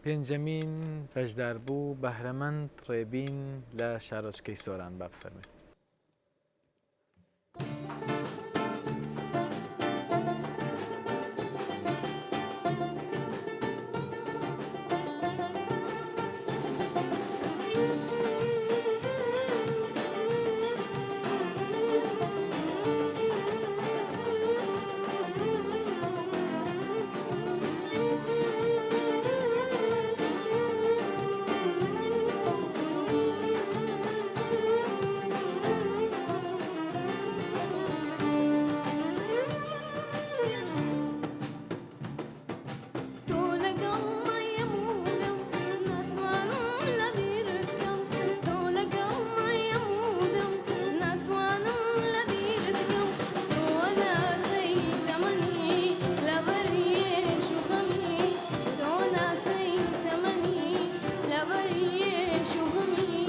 پێنجەمین بەشداربوو بەهرەمەند ڕێبین لە شارۆچکەی سۆران با بفەرموێت. تۆ لەگەڵ مەیەمونم ناتوانم لەبیرت کەم تۆ لەگەڵ مەیەمونم ناتوانم لەبیرت کەم تۆ ناسەی تەمەنی لەبەر یێش و خەمی تۆ ناسەی تەمەنی لەبەر یێش و غەمی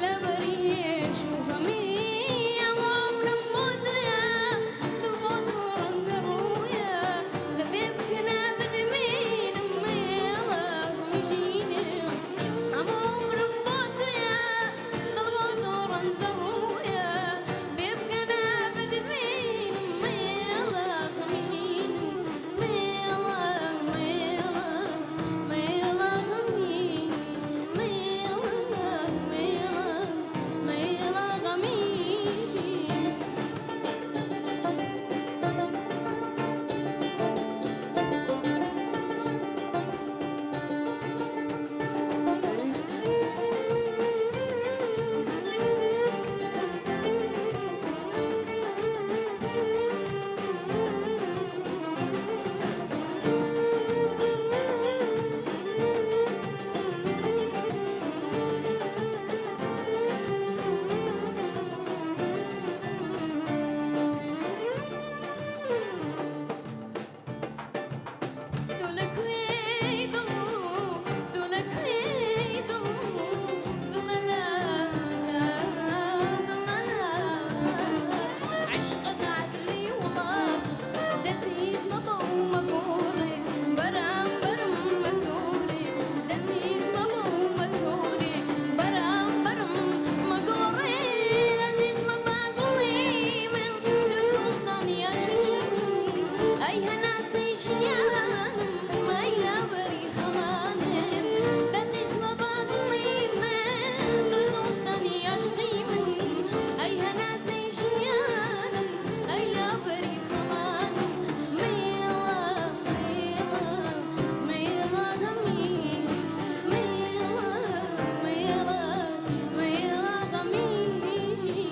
لەبەر یێش و غەمی ئەم عومرم بۆ تۆیە دڵ بۆ تۆ ڕەنگە ڕوویە دەبێ بکەنە بدمینم مێڵە غەمی ژینم ئەم عومرم بۆ تۆیە دڵ بۆ تۆ ڕەنجە ڕوویە بێ بکەنە بدمینم مێڵە غەمی ژینم مێڵە مێڵە مێڵە غەمیش مێڵە مێڵە مێڵە غەمیشی. تۆ لە کوێی دڵ تۆ لە کوێی دڵ دڵ لە دڵ لە عیشقت عەتری وڵات دەزیز مەبە و مەگۆڕێ بەرامبەرم مەتۆرێ دەزیز مەبە و مەتۆرێ بەرامبەرم مەگۆڕێ دەزیز مەبە گوڵی من تۆ سوڵتانی عەشقی ئەی هەناسەی ژیانم ئەی یاوەری خەمانم دەزیز مەبە گوڵی من تۆ سوڵتانی عەشقی من ئەی هەناسەی ژیانم ئەی یاوەری خەمانم مێڵە مێڵە مێڵە غەمیش مێڵە مێڵە مێڵە غەمیشی.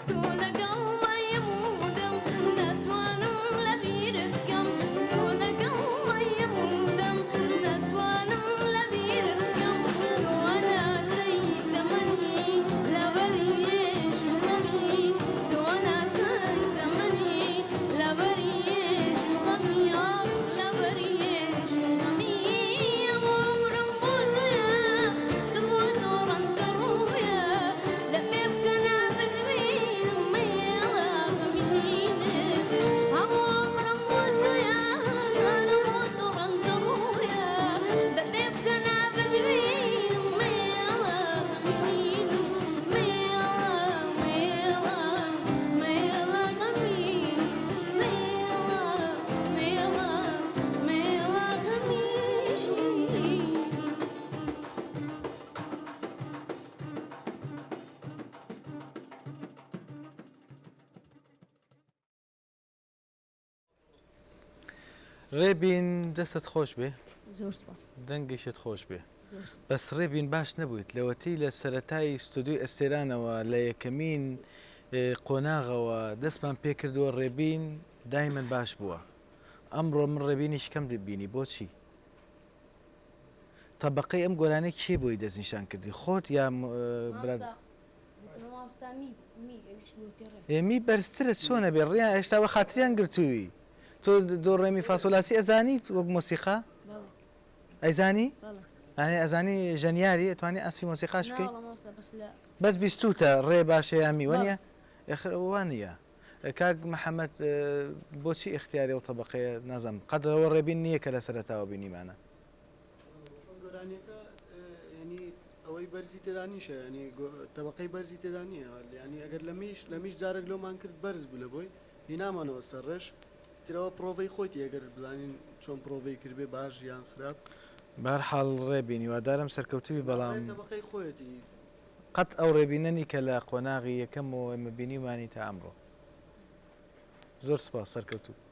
تۆ لەگەڵ مەیموودم ناتوانم لەبیرت کەم تۆ لەگەڵ مەیموودم ناتوانم لەبیرت کەم تۆ ئەناسەی تەمەنی لەبەر یێش و غەمی تۆ ئەناسەی تەمەنی لەبەر یێش و غەمی ئاخ لەبەر یێش و غەمی ئەم عومرم بۆ تۆیە دڵ بۆ تۆ ڕەنجە ڕوویە دەبێ بکەنە بدبینم مێڵە غەمی ژینم هەموو عومرم بۆ تۆیە دڵ بۆ تۆ ڕەنجە ڕوویە دەبێ بکەنە بدبینم مێڵە غەمی ژینم مێڵە مێڵە مێڵە غەمیش مێڵە مێڵە مێڵە غەمیشی. ڕێبین دەستت خۆش بێ زۆر سوپاس. دەنگیشت خۆش بێ زۆر سوپاس. بەس ڕێبین باش نەبوویت لەوەتەی لە سەرەتای ستۆدیۆی ئەستێرانەوە لە یەکەمین قۆناغەوە دەستمان پێکردووە ڕێبین دایمەن باش بووە. ئەمڕۆ من ڕێبینێکی کەم بینی بۆچی؟ تەبەقەی ئەم گۆرانیە کێ بۆی دەستنیشان کردی خۆت یا براد؟ ئێ می بەرزترە چۆنە بێ ڕیان هێشتا بە خاتریان گرتووی تۆ دۆ ڕێمی فاسۆلاسی ئەزانیت وەک مۆسیقا ئەیزانی ئەنی ئەزانی ژەنیاری ئەتوانی ئەسفی مۆسیقاش بکەیت بەس بیستوتە ڕێ باشە یا می وەنیە ئەخر ئەوە وانە کاک محەممەد بۆچی ئیختیاری ئەو تەبەقەیە نازانم قەت ئەوە ڕێبین نییە کە لە سەرەتاوە بینیمانە. گۆرانیەکە ینی ئەوەی بەرزی تێدا نیشە ینی تەبقەی بەرزی تێدا نییە ینی ئەگەر لە میش لە میش جارێک لۆمان کرد بەرز بوو لە بۆی هینامانەوە سەر ڕێش ترەوە پرۆڤەی خۆیتی ئەگەر بزانین چۆن پرۆڤەی کردبێ باش یان خراپ. بەهەرحاڵ ڕێبین هیوادارم سەرکەوتوبی بەڵام. تەبقەی خۆیەتی. قەت ئەو ڕێبینە نی کە لە قۆناغی یەکەمەوە ئێمە بینیومانی تا ئەمڕۆ. زۆر سوپاس سەرکەوتوو.